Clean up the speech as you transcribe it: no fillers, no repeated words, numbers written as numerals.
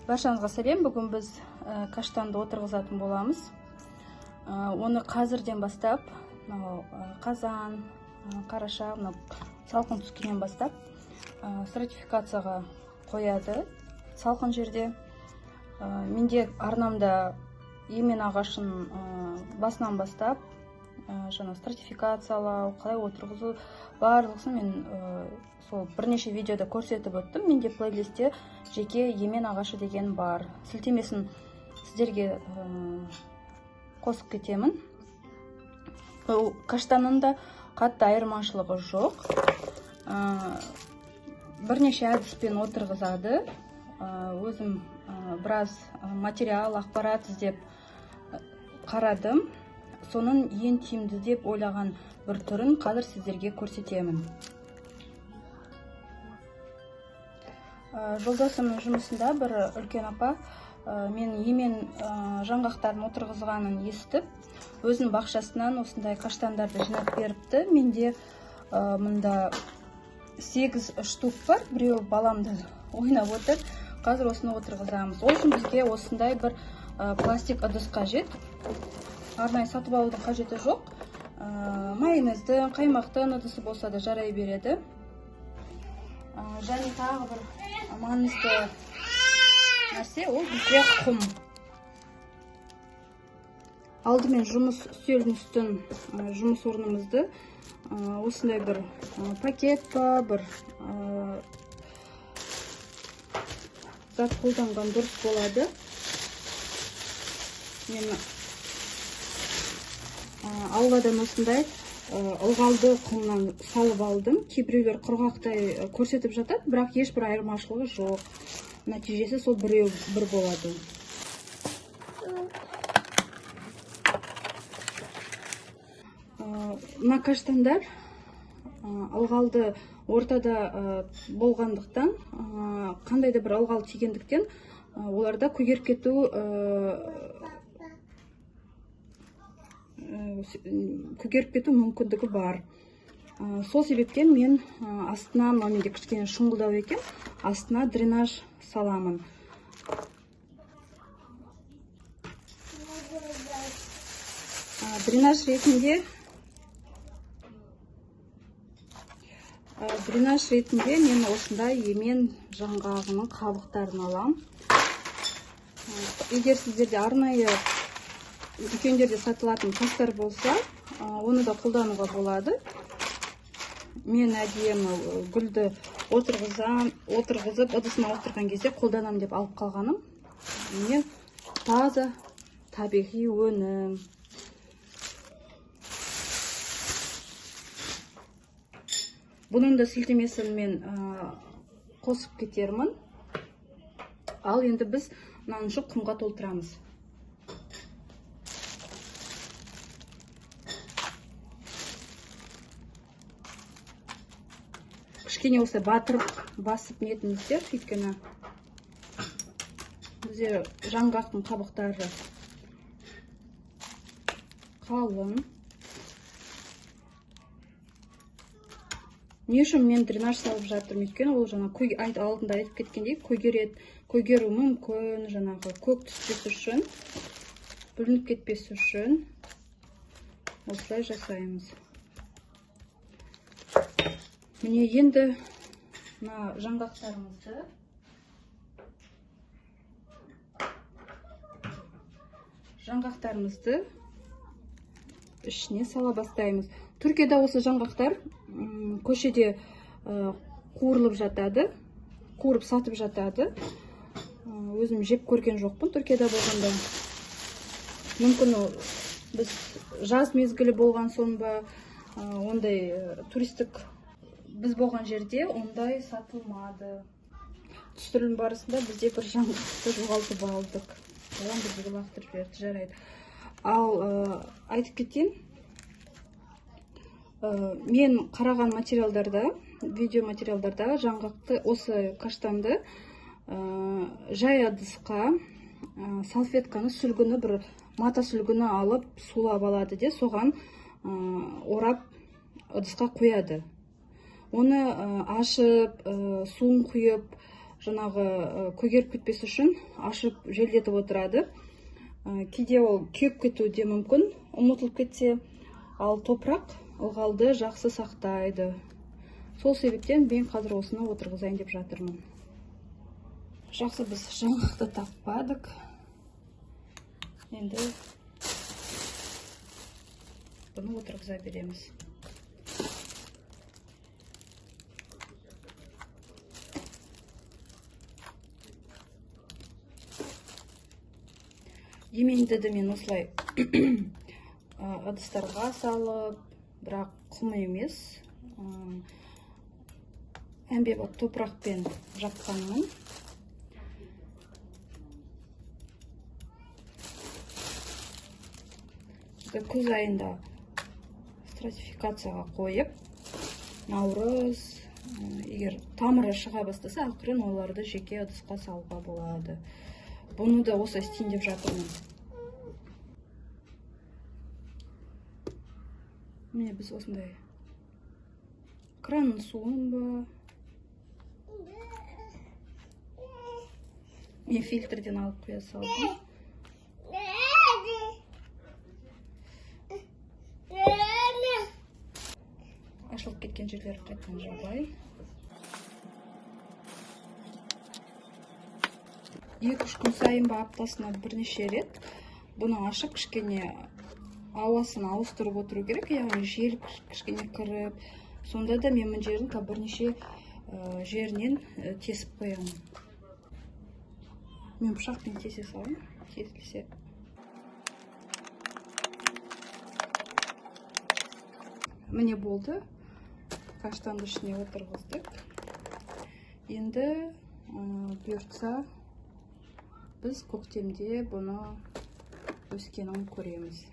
Баршаңызға сәлем. Бүгін біз каштанды отырғызатын боламыз. Оны қазірден бастап, мынау қазан, қараша, мынау салқын түскеннен бастап стратификацияға қояды салқын жерде. Менде арнамда емен ағашын басынан бастап, жаңа стратификациялау, қалай отырғызу барлығысын мен сол бірнеше видеода көрсетіп өттім. Менде плейлистте жеке емен ағашы деген бар. Сілтемесін сіздерге қосып кетемін. Ол каштанның да қатты айырмашылығы жоқ. Бірнеше әдіспен отырғызады. Өзім біраз материал, ақпарат іздеп қарадым. Соның ең тиімді деп ойлаған бір түрін қазір сіздерге көрсетемін. Жолдасымның жұмысында бір үлкен апа мен емен жаңғақтарын отырғызғанын естіп, өзінің бақшасынан осындай каштандарды жинап беріпті. Менде мында 8 штук бар, біреу баламды ойнап отыр. Қазір осыны отырғызамыз. Ол үшін бізге осындай бір пластик ыдыс қажет. Арнайы сатып алудың қажеті жоқ. Майонездің, қаймақтың ыдысы болса да жарай береді. Және тағы бір маңызды нәрсе, ол бізде құм. Алдымен жұмыс үстелдің үстін, жұмыс орнымызды осындай бір пакет па, бір зат қолданған дұрыс болады. Мен ауладан осындай ылғалды құмнан салып алдым. Кейбіреулер құрғақтай көрсетіп жатады, бірақ ешбір айырмашылығы жоқ. Нәтижесі сол біреу бір болады. Мына каштандар ылғалды ортада болғандықтан, қандай да бір ылғал тигендіктен, оларда көгеріп кету, көгеріп кету мүмкіндігі бар. Сол себептен мен астына, мынау менде кішкене шұңғылдау екен, астына дренаж саламын. Дренаж ретінде мен осындай емен жаңғағының қабықтарын алам. Егер сіздерде арнайы дүкендерде сатылатын тастар болса, оны да қолдануға болады. Мен әдейі гүлді отырғызып, ыдысына ауыстырған кезде қолданам деп алып қалғаным. Міне таза табиғи өнім. Бұның да сілтемесін мен қосып кетермін. Ал енді біз мынаны құмға толтырамыз. Кішкене осылай батырып басып нетіңіздер, өйткені бізде жаңғақтың қабықтары қалың. Не үшін мен дренаж салып жатырмын? Өйткені ол жаңа алдында айтып кеткендей көгеру мүмкін, жаңағы көк түспес үшін, бүлініп кетпес үшін осылай жасаймыз. Міне енді мына жаңғақтарымызды ішіне сала бастаймыз. Түркияда осы жаңғақтар көшеде қуырылып жатады, қуырып сатып жатады. Өзім жеп көрген жоқпын Түркияда болғанда. Мүмкін ол біз жаз мезгілі болған соң ба, ондай туристік біз болған жерде ондай сатылмады. Түсірілім барысында бізде бір жаңғақты жоғалтып алдық. Балам бізге лақтырып жіберді, жарайды. Ал айтып кетейін, мен қараған материалдарда, видео материалдарда жаңғақты, осы каштанды жай ыдысқа салфетканы, сүлгіні, бір мата сүлгіні алып сулап алады де, соған орап ыдысқа қояды. Оны ашып, суын құйып, Жаңағы көгеріп кетпес үшін ашып желдетіп отырады. Кейде ол кеуіп кетуі де мүмкін, ұмытылып кетсе. Ал топырақ ылғалды жақсы сақтайды. Сол себептен мен қазір осыны отырғызайын деп жатырмын. Жақсы, біз жаңғақты таппадық. Енді бұны отырғыза береміз. Еменді де мен осылай ыдыстарға салып, бірақ құм емес, әмбебап топырақпен жапқанмын. Күз айында стратификацияға қойып, наурыз, егер тамыры шыға бастаса, ақырын оларды жеке ыдысқа салуға болады. Бұны да осы істейін деп жатырмын. Міне біз осындай кранның суын ба, мен фильтрден алып құя салдым. Ашылып кеткен жерлері қайтадан жабайын. 2-3 күн сайын ба, аптасына бірнеше рет бұны ашып кішкене ауасын ауыстырып отыру керек, яғни жел кішкене кіріп, сонда да мен мына жерін бірнеше жерінен тесіп қоямын. Мен пышақпен тесе саламын, тесілсе. Міне болды. Каштанды ішіне отырғыздық. Енді бұйыртса біз көктемде бұны өскенін көреміз.